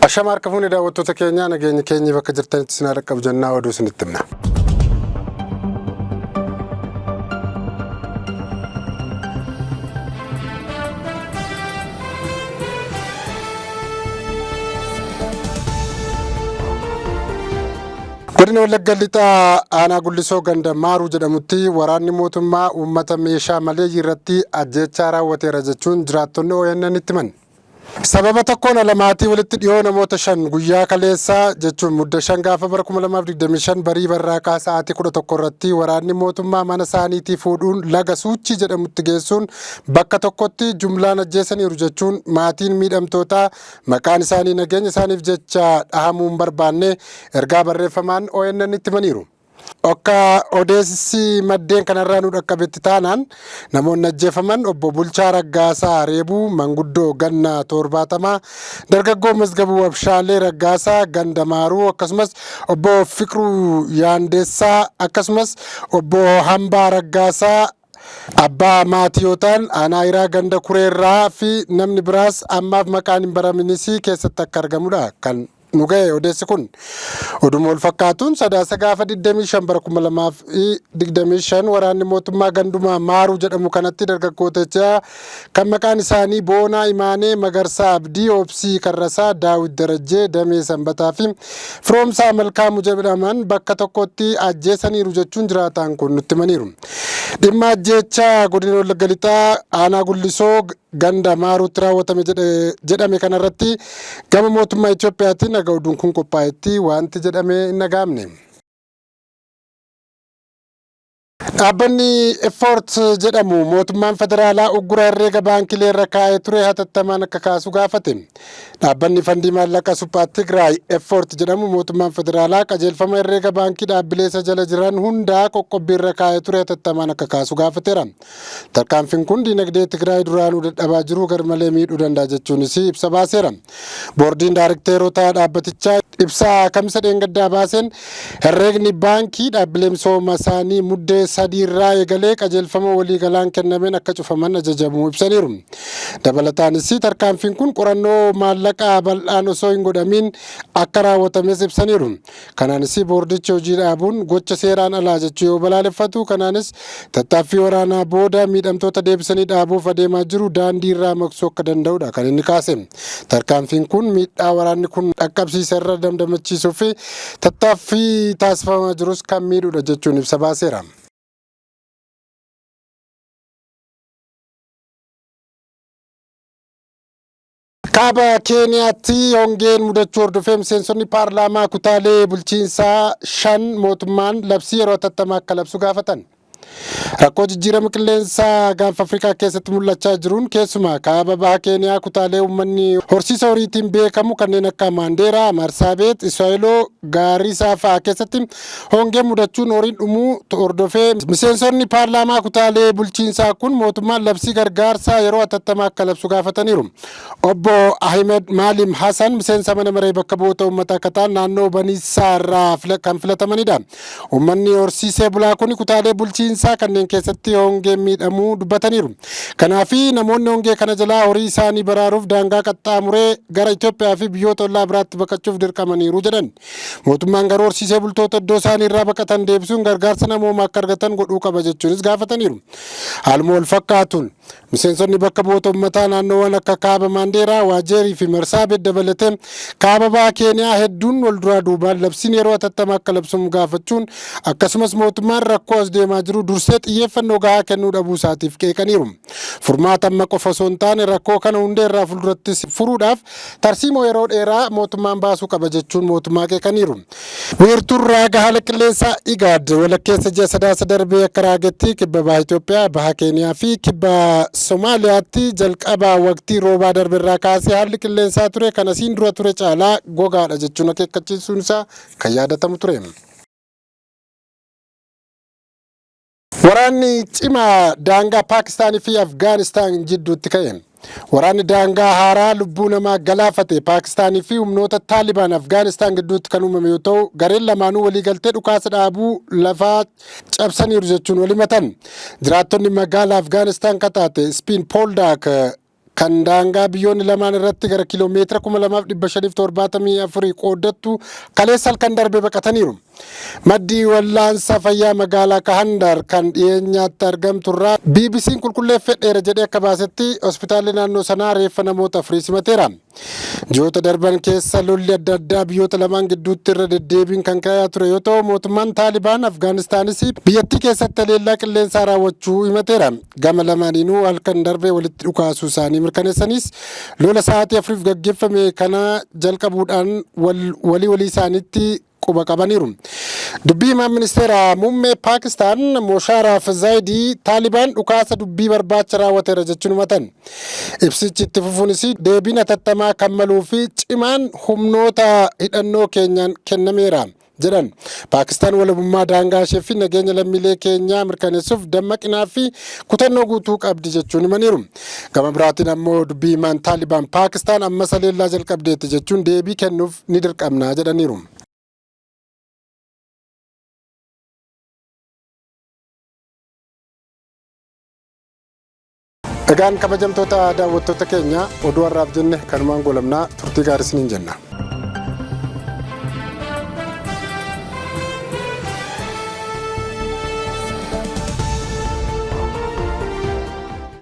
Ashama harka fuune daawwattoota keenyaa nageenyi keenyi bakka jirtanitti isin haa dhaqqabu jennaa oduu isinitti himna. Godina Wallagga Lixaa aanaa Gullisoo ganda Maaruu jedhamutti waraanni mootummaa uummata meeshaa maleeyyii irratti ajjeechaa raawwateera jechuun jiraattonni ONN itti himan. Sababa tokkoon ala maatii walitti dhiyoo namoota 5 guyyaa kaleessaa jechuun Mudde 5 gaafa bara 2025 barii barraaqaa sa'aatii 11 irratti waraanni mootummaa mana isaaniitii fuudhuun laga Suuchii jedhamutti geessuun bakka tokkotti jumlaan ajjeesaniiru jechuun maatiin miidhamtootaa maqaan isaanii nageenya isaaniif jecha dhahamuu hin barbaanne ergaa barreeffamaan ONN itti himaniiru. Akka odeessi maddeen kanarraa nu dhaqqabetti taanaan namoonni ajjeefaman obbo Bulchaa Raggaasaa Reebuu manguddoo ganna 70, dargaggoo Mazgabuu Abshaalee Raggaasaa ganda Maaruu akkasumas obbo Fiqruu Yaandeessaa akkasumas obbo Hambaa Raggaasaa abbaa maatii yoo ta'an aanaa Hiraa ganda Kureerraa fi namni biraas ammaaf maqaan hin baraminis keessatti akka argamudha kan nu ga'e odeessi kun. Oduma wal fakkaatuun Sadaasa gaafa 25 bara 2025 waraanni mootummaa ganduma Maaruu jedhamu kanatti dargaggoota ja'a kan maqaan isaanii Boonaa Imaanee, Magarsaa Abdii, Obsii Karrasaa, Daawit Darajjee, Damee Sanbataa fi Firoomsaa Malkaamu jedhaman bakka tokkotti ajjeesaniiru jechuun jiraataan kun nutti himaniiru. Dhimma ajjeechaa godina Wallagga Lixaa aanaa Gullisoo ganda Maaruutti raawwatame jedhame kanarratti gama mootummaa Itiyoophiyaatiin haga oduun kun qophaa'etti wanti jedhame hin dhaga'amne. Dhaabbanni Effort jedhamu mootummaan federaalaa uggura herreega baankilee irra kaa'ee ture hatattamaan akka kaasu gaafate. Dhaabbanni fandii maallaqa suphaa Tigraay Effort jedhamu mootummaan federaalaa qajeelfama herreega baankii dhaabbilee isa jala jiran hundaa qoqqobbii irra kaa'ee ture hatattamaan akka kaasu gaafateera. Tarkaanfiin kun diinagdee Tigraay duraanuu dadhabaa jiru garmalee miidhuu danda'a jechuunis ibsa baaseera. Boordiin daarikteerota dhaabbatichaa ibsa Kamisa dheengaddaa baaseen herreegni baankii dhaabbilee misooma isaanii Muddee 3 irraa eegalee qajeelfama waliigalaan kennameen akka cufaman ajajamuu ibsaniiru. Dabalataanis tarkaanfiin kun qorannoo maallaqaa bal'aan osoo hin godhamiin akka raawwatames ibsaniiru. Kanaanis boordichi hojii dhaabuun gocha seeraan alaa jechuu yoo balaaleffatu, kanaanis tattaaffii waraanaa booda miidhamtoota deebisanii dhaabuuf adeemaa jiru daandii irraa maqsuu akka danda'udha kan inni kaase. Tarkaanfiin kun miidhaa waraanni kun dhaqqabsiise irra damdamachiisuu fi tattaaffii taasifamaa jirus kan miidhudha jechuun ibsa baaseera. Kaaba Keeniyaatti hongeen mudachuu hordofee miseensonni paarlaamaa kutaalee bulchiinsaa 5 mootummaan labsii yeroo hatattamaa akka labsu gaafatan. Rakkoo jijjiirama qilleensaa gaanfa Afrikaa keessatti mul'achaa jiruun keessumaa kaaba baha Keeniyaa kutaalee uummanni horsiisa horiitiin beekamu kanneen akka Maandeeraa, Marsaabeet, Israa'eloo, Gaariisaa fa'aa keessatti hongeen mudachuun horiin dhumuu hordofee miseensonni paarlaamaa kutaalee bulchiinsaa kun mootummaan labsii gargaarsaa yeroo hatattamaa akka labsu gaafataniiru. Obbo Ahimed Maalim Hassan miseensa mana maree bakka bu'oota uummataa akka ta'an naannoo Baniisaa irraa kan filatamanidha. Uummanni horsiisee bulaa kun kutaalee bulchiinsaa kanneen keessatti hongeen miidhamuu dubbataniiru. Kanaaf namoonni hongee kana jalaa horii isaanii baraaruuf daangaa qaxxaamuree gara Itoophiyaa fi biyyoota ollaa biraatti baqachuuf dirqamaniiru jedhan. Mootummaan garuu horsiisee bultoota iddoo isaanii irraa baqatan deebisuun gargaarsa namoomaa akka argatan godhuu qaba jechuunis gaafataniiru. Haaluma wal fakkaatuun miseensonni bakka bu'oota uummataa naannoowwan akka Kaaba Maandeeraa, Waajeerii fi Marsaabeet dabalatee Kaaba Baha Keeniyaa hedduun wal duraa duubaan labsiin yeroo hatattamaa akka labsamu gaafachuun akkasumas mootummaan rakkoo as deemaa jiru dursee xiyyeeffannoo gahaa kennuu dhabuu isaatiif qeeqaniiru. Furmaata amma qofa osoo hin taane rakkoo kana hundeerraa fuuldurattis furuudhaaf Tarsiimoo yeroo dheeraa mootummaan baasuu qaba jechuun mootummaa qeeqaniiru. Wiirtuun raaga haala qilleensaa IGAD walakkeessa ji'a Sadaasa darbee akka raagetti kibba baha Itoophiyaa, baha Keeniyaa fi kibba Somaaliyaatti jalqaba waqtii roobaa darberraa kaasee haalli qilleensaa ture kan asiin dura ture caalaa gogaadha jechuun akeekkachiisuun isaa kan yaadatamu ture. Waraanni cimaa daangaa Paakistaanii fi Afgaanistaan jidduutti ka'e. Waraanni daangaa haaraa lubbuu namaa galaafate Paakistaanii fi humnoota Taalibaan Afgaanistaan gidduutti kan uumame yoo ta'u, gareen lamaanuu waliigaltee dhukaasa dhaabuu lafaa cabsaniiru jechuun wal himatan. Jiraattonni magaalaa Afgaanistaan kan taate Ispiin Pooldaak Kan daangaa biyyoonni lamaan irratti gara kiiloomeetira 2574 qooddattu kaleessa halkan darbe baqataniiru. Maddi wallaansa fayyaa magaalaa Kahandar kan dhiyeenyaatti argamturraa BBC'n qulqulleeffadheera jedhee akka baasetti, hospitaalli naannoo sanaa reeffa namoota afurii simateera. Ji'oota darban keessa lolli adda addaa biyyoota lamaan gidduutti irra deddeebiin kan ka'aa ture yoo ta'u, mootummaan Taalibaan Afgaanistaanis biyyattii keessatti haleellaa qilleensaa raawwachuu himateera. Gama lamaaniinuu halkan darbe walitti dhukaasuu isaanii mirkaneessanis, lola sa'aatii 4f gaggeeffame kana jalqabuudhaan walii walii isaaniitti quba qabaniiru. Dubbii himaan ministeera muummee Paakistaan Moshaaraaf Zaayidii Taalibaan dhukaasa dubbii barbaacha raawwateera jechuun himatan. Ibsichi itti fufuunis, deebiin hatattamaa kan maluu fi cimaan humnoota hidhannoo keenyaan kennameera jedhan. Paakistaan walabummaa daangaa ishee fi nageenya lammiilee keenyaa mirkaneessuuf dammaqinaa fi kutannoo guutuu qabdi jechuun himaniiru. Gama biraatiin ammoo dubbii himaan Taalibaan Paakistaan ammas haleellaa jalqabdeetti jechuun deebii kennuuf ni dirqamna jedhaniiru. Egaan kabajamtoota daawwattoota keenya, oduu har'aaf jenne kanumaan goolabnaa. Turtii gaarii isiniin jenna.